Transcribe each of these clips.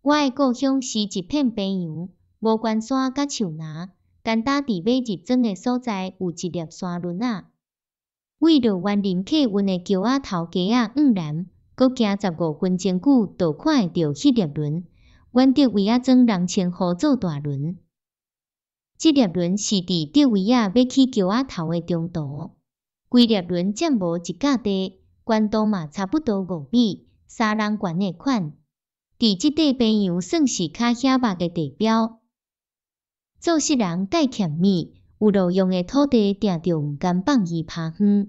我的故鄉是一片平原，無懸山佮樹林，干焦佇欲入莊的所在有一粒沙崙仔。為著員林客運的橋仔頭街仔往南，閣行15分鐘久，就看會著彼粒輪。阮竹圍仔莊人稱呼做大輪。這粒輪是佇竹圍仔欲去橋仔頭的中途，規粒輪佔無一甲地，懸度嘛差不多5米，三人懸的款。佇這塊平原算是較顯目的地標。做穡人蓋欠物，有路用的土地，定著毋甘放伊拋荒。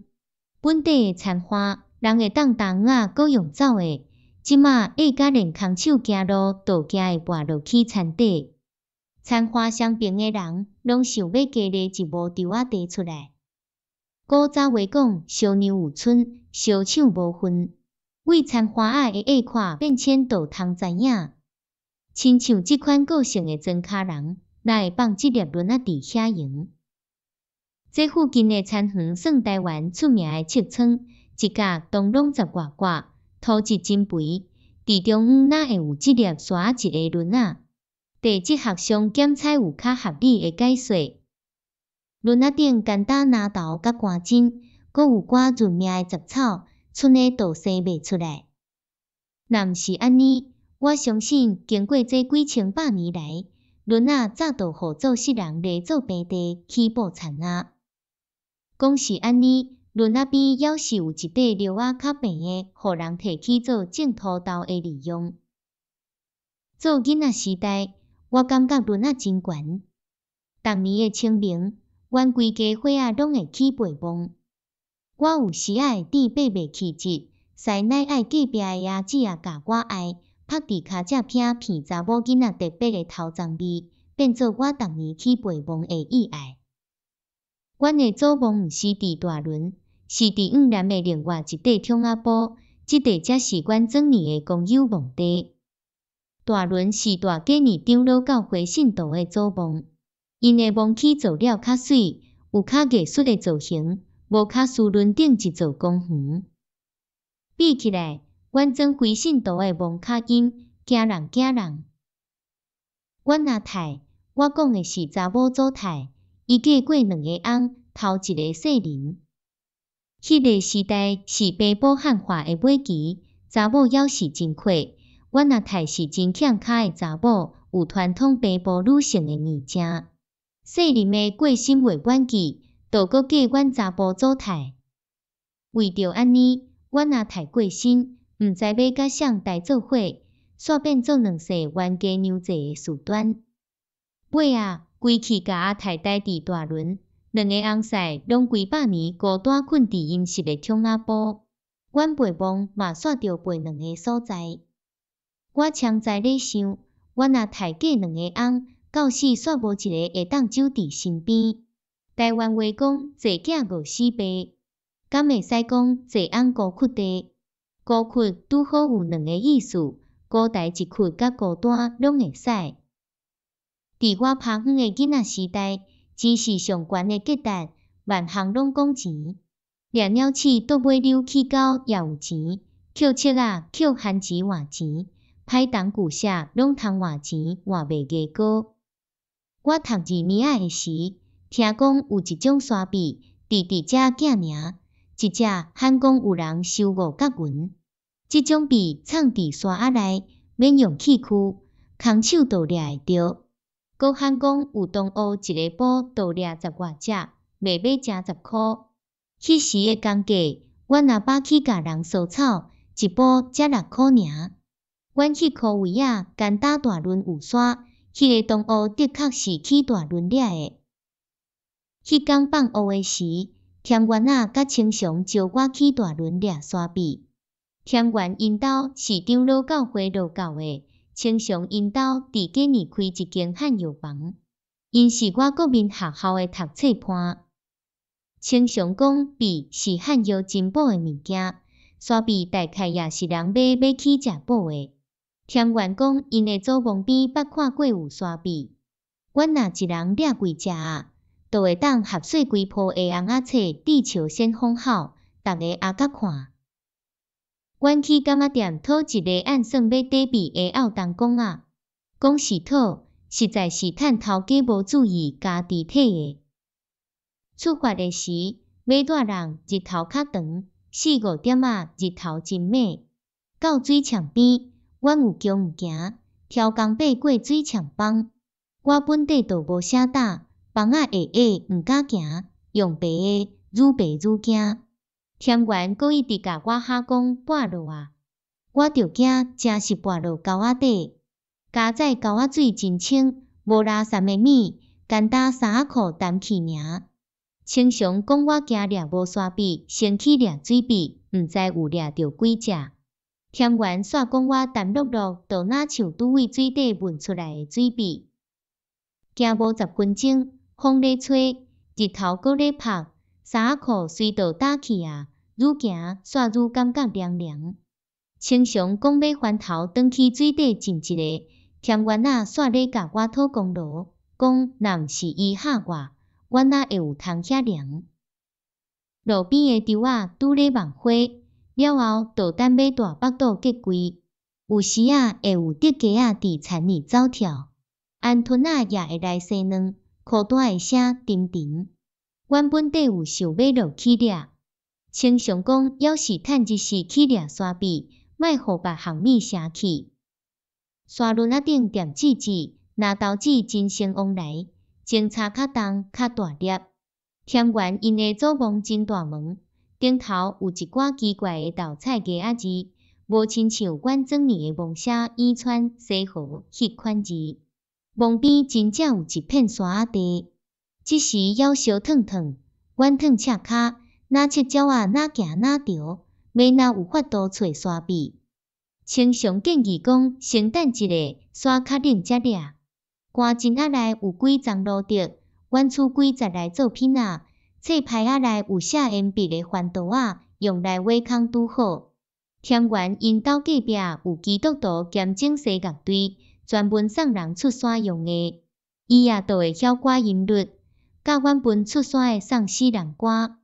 本地的田花，人會當擔魚仔閣用走的，這馬會甲連空手行路，都驚會跋落去田底。田花雙爿的人，攏想欲加犁一無稻仔地出來。古早話講，燒娘有春，燒搶無份。為田花仔的下看變遷，就通知影。親像這款個性的莊跤人，哪會放這粒輪仔佇遐閒？這附近的田園算台灣出名的粟倉，一甲當攏十外掛，土質真肥。佇中央哪會有這粒沙仔一个輪仔？地質學上檢採有較合理的解說。輪仔頂干焦蔴豆佮肝針，閣有寡潤命的雜草，賰的都生袂出來。若毋是按呢，我相信經過這幾千百年來，輪仔早就予做穡人犁做平地起步田啊。講是按呢，輪仔邊猶是有一塊蓼仔較平的，予人提去做種土豆的利用。做囡仔時代，我感覺輪仔真懸。逐年的清明，阮規家伙仔攏會去陪墓。我有時仔會甜爬袂起節，師奶愛隔壁的阿姊仔共我愛，曝佇跤脊坪鼻查某囡仔特別的頭鬃味，變做我逐年去陪墓的意愛。阮的祖墓毋是佇大崙，是佇往南的另外一塊桶仔埔，這塊才是阮祖年的公有墓地。大崙是大過年長老教會信徒的祖墓，𪜶的墓區做了較媠，有較藝術的造型，無較輸崙頂一座公園。比起來，阮莊非信徒的墓較陰，驚人驚人。阮阿太，我講的是查某祖太，伊嫁過兩个翁，頭一个姓林。彼个時代是平埔漢化的尾期，查某猶是真闊。阮阿太是真欠跤的查某，有傳統平埔女性的硬正。姓林的過身袂滿意，就閣嫁阮查埔祖太。為著按呢，阮阿太過身，毋知欲佮誰來做伙，煞變做兩世冤家娘濟的事端。尾仔，規氣共阿太待佇大崙，兩个翁婿攏幾百年孤單睏佇陰濕的桶仔埔。阮陪墓嘛煞著陪兩个所在。我常在咧想，阮阿太嫁兩個翁，到死煞無一个會當守佇身邊。台灣話講濟囝餓死爸，敢會使講濟翁孤窟地？孤窟拄好有兩個意思，孤台一窟佮孤單攏會使。佇我拋園的囡仔時代，錢是上懸的價值，萬項攏講錢。掠鳥鼠倒尾溜去狗也有錢，抾粟仔抾番薯換錢，歹銅舊錫攏通換錢換賣牙膏。我讀二年仔的時，聽講有一種沙米，佇佇遮寄名，一隻喊講有人收五角銀。這種米藏佇沙仔內，免用氣驅，空手就掠會著。閣喊講有同學一个埔就掠十外隻，賣欲成十箍。彼時的工價，阮阿爸去共人疏草，一埔才6箍爾。阮彼箍位仔，干焦大崙有沙，彼个同學的確是去大崙掠的。彼工放學的時，田元仔佮青祥招我去大崙掠沙米。田元𪜶兜是長老教會落教的，青祥𪜶兜佇過年開一間漢藥房，𪜶是我國民學校的讀冊伴。青祥講米是漢藥真補的物件，沙米大概也是人買欲去食補的。田元講𪜶的祖墓邊捌看過有沙米，阮若一人掠幾隻仔，就會當合細規鋪的尪仔冊《地球先鋒號》，逐个阿佮看。阮去柑仔店討一个按算欲底埤的漚童公仔，講是討，實在是趁頭家無注意，家己提的。出發的時，馬大人日頭較長，四五點仔日頭真猛。到水塹邊，阮有強毋行，挑工爬過水塹枋。我本底就無啥膽，枋仔會矮，毋敢行，用爬的，愈爬愈驚。添元閣一直共我喊講跋落啊，我著驚誠實跋落溝仔底。佳哉溝仔水真清，無垃圾的物，干焦衫仔褲澹去爾。清常講我驚掠無沙埤，先去掠水埤，毋知有掠著幾隻。添元煞講我澹漉漉，就若像拄佇水底聞出來的水埤。行無10分鐘，風咧吹，日頭閣咧曝，衫仔褲隨著焦去啊，愈行煞愈感覺涼涼。清常講欲翻頭轉去水底浸一下，添元仔煞咧共我討功勞，講若毋是伊嚇我，我哪會有通遐涼？路邊的樹仔拄咧望花，了後就等欲大腹肚結櫃。有時仔會有竹雞仔佇田裡走跳，鵪鶉仔也會來生卵，箍單的聲沉沉。阮本底有想欲落去掠，清常講猶是趁日時去掠沙埤，莫予別項物聲去。沙崙仔頂踮蛴螬，蟯豆子真生往來，精柴較重較大粒。添元𪜶的祖墓真大門，頂頭有一寡奇怪的斗彩雞仔字，無親像阮早年的墓寫伊川西河彼款字。墓邊真正有一片沙仔地，這時猶燒燙燙，阮褪赤跤，若赤腳仔若行若著，欲哪有法度揣沙埤？清常建議講，先等一下，沙較冷才掠。寒石仔內有幾叢蘆竹，阮取幾節來做品仔，冊牌仔內有寫鉛筆的番桌仔，用來畫空拄好。添元𪜶兜隔壁有基督徒兼整西樂隊，專門送人出山用的，伊也都會曉歌音律，教阮分出山的送死人歌。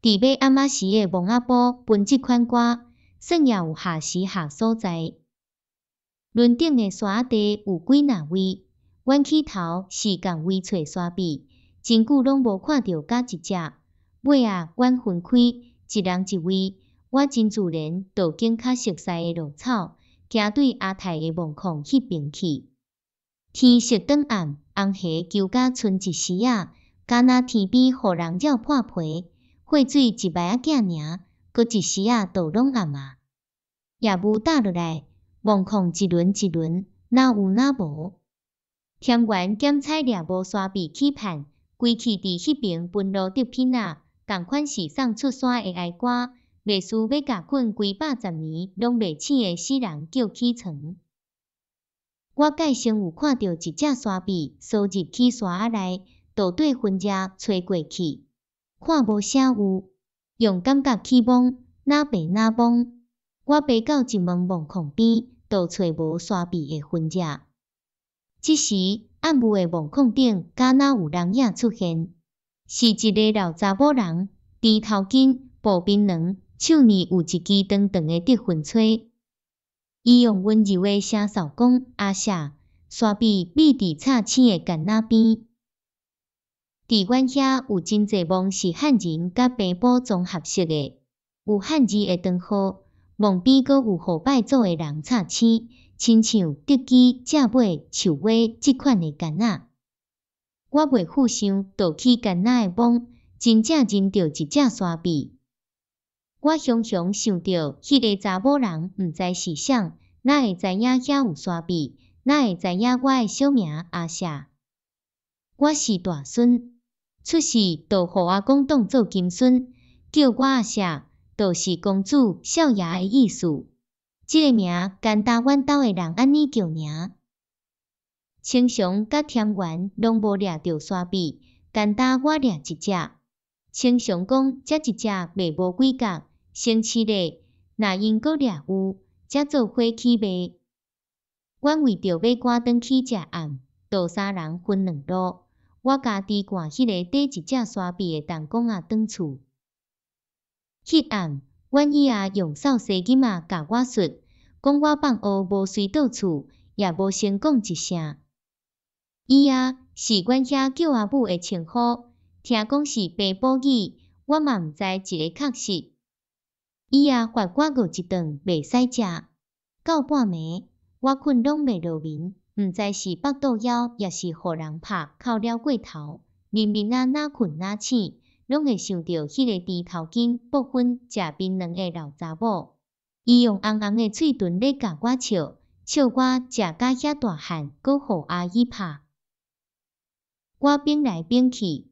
佇欲暗仔時的墓仔埔分這款歌，算也有合時合所在。崙頂的沙仔地有幾若位，阮起頭是仝位揣沙埤，真久攏無看著敢一隻。尾仔阮分開，一人一位，我真自然就揀較熟似的路草，行對阿泰的墓壙彼爿去。天色轉暗，紅霞求甲賰一絲仔，敢若天邊予人繞破皮，血水一擺仔鏡爾，閣一絲仔就攏暗啊。夜霧罩落來，墓壙一輪一輪，若有若無。添元檢採掠無沙埤起盼，規氣佇彼爿分蘆竹品仔，仝款是送出山的哀歌，袂輸欲共睏幾百十年攏袂醒的死人叫起床。我蓋先有看著一隻沙埤趖入去沙仔內，就綴痕跡揣過去，看無啥有，用感覺去摸，若白若摸。我爬到一門墓壙邊，就揣無沙埤的痕跡。這時，暗霧的墓壙頂，敢若有人影出現，是一个老查某人，甜頭巾、薄檳榔，手呢有一支長長的竹薰吹。伊用溫柔的聲嗽講：阿舍，沙埤覕佇插青的矸仔邊。佇阮遐有真濟墓是漢人佮平埔綜合式的，有漢字的堂號，墓邊閣有予拜祖的人插青，親像竹枝、蔗尾、樹尾這款的矸仔。我袂赴想，就去矸仔的墓，真正認著一隻沙埤。我雄雄想著，彼个查某人毋知是啥，哪會知影遐有沙埤？哪會知影我的小名阿舍？我是大孫，出世就予阿公當做金孫，叫我阿舍，就是公主少爺的意思。這个名，干焦阮兜的人按呢叫爾。清常佮添元攏無掠著沙埤，干焦我掠一隻。清常講，這一隻賣無幾角，先試咧，若𪜶閣掠有，才做伙去賣。阮為著欲趕轉去食暗，就三人分兩路。我家己趕彼个綴一隻沙埤的童公仔轉厝。彼暗，阮阮姨仔用掃細囡仔共我說，講我放學無隨倒厝，也無先講一聲。姨仔是阮遐叫阿母的稱呼，聽講是平埔語，我嘛毋知一个確實。姨仔罰我餓一頓袂使食，到半暝我睏攏袂落眠，毋知是腹肚枵，抑是予人拍哭了過頭，眠眠仔若睏若醒，攏會想著彼个甜頭巾剝粉食檳榔的老查某。伊用紅紅的喙唇咧共我笑，笑我食甲遐大漢，閣予阿姨拍。我反來反去，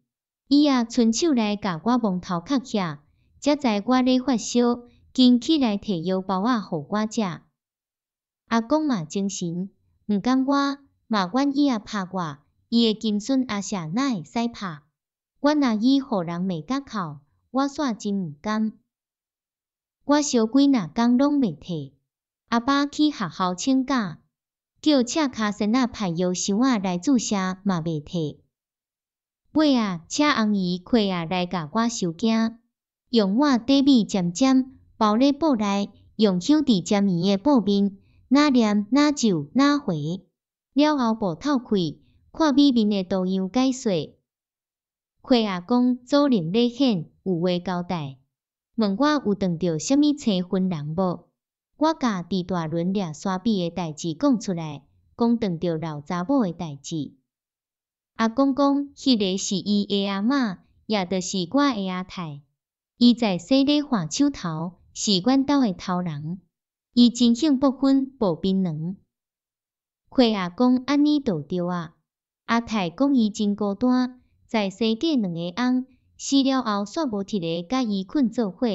伊仔伸手來共我摸頭殼遐，才知我咧發燒，緊起來提藥包仔予我食。阿公嘛精神，毋甘我，嘛阮姨仔拍我，伊的金孫阿舍哪會使拍？阮阿姨予人罵甲哭，我煞真毋甘。我燒幾若工攏袂退。阿爸去學校請假，叫赤跤仙仔派藥箱仔來注射嘛袂退。尾仔，請翁姨開仔來共我收驚，用碗底米尖尖包咧布內，用香佇尖圓的布面，若念若皺若回，了後布透開，看裡面的圖樣解說。開仔講祖靈咧顯，有話交代，問我有撞著啥物生分人無？我共佇大崙掠沙埤的代誌講出來，講撞著老查某的代誌。阿公講，彼个是伊的阿嬤，也就是我的阿太。伊在世咧換手頭，是阮兜的頭人。伊真興剝粉剝檳榔。開仔講按呢就對啊。阿太講伊真孤單，在生過兩個翁，死了後煞無一个佮伊睏做伙。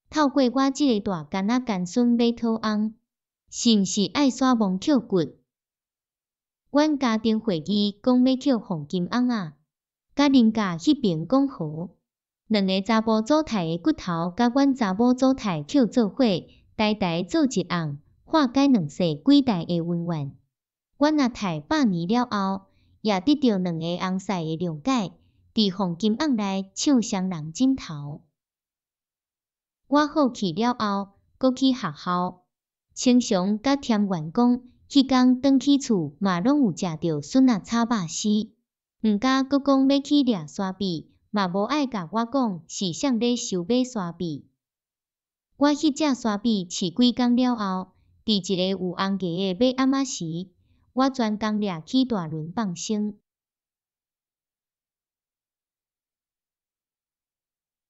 透過我這个大干仔干孫欲討翁，是毋是愛煞摸抾骨？阮家庭會議講欲抾鳳金翁仔，佮林家彼爿講和，兩个查埔祖太的骨頭佮阮查某祖太抾做伙，代代做一翁，化解兩世幾代的恩怨。阮阿太百年了後，也得著兩個翁婿的諒解，佇鳳金甕內唱雙人枕頭。我好去了後，閣去學校，清常佮田元講，彼工轉去厝嘛攏有食著筍仔炒肉絲。毋敢閣講欲去掠沙埤，嘛無愛共我講是啥咧收買沙埤。我彼隻沙埤飼幾工了後，佇一个有紅牙的尾暗仔時，我專工掠去大崙放生。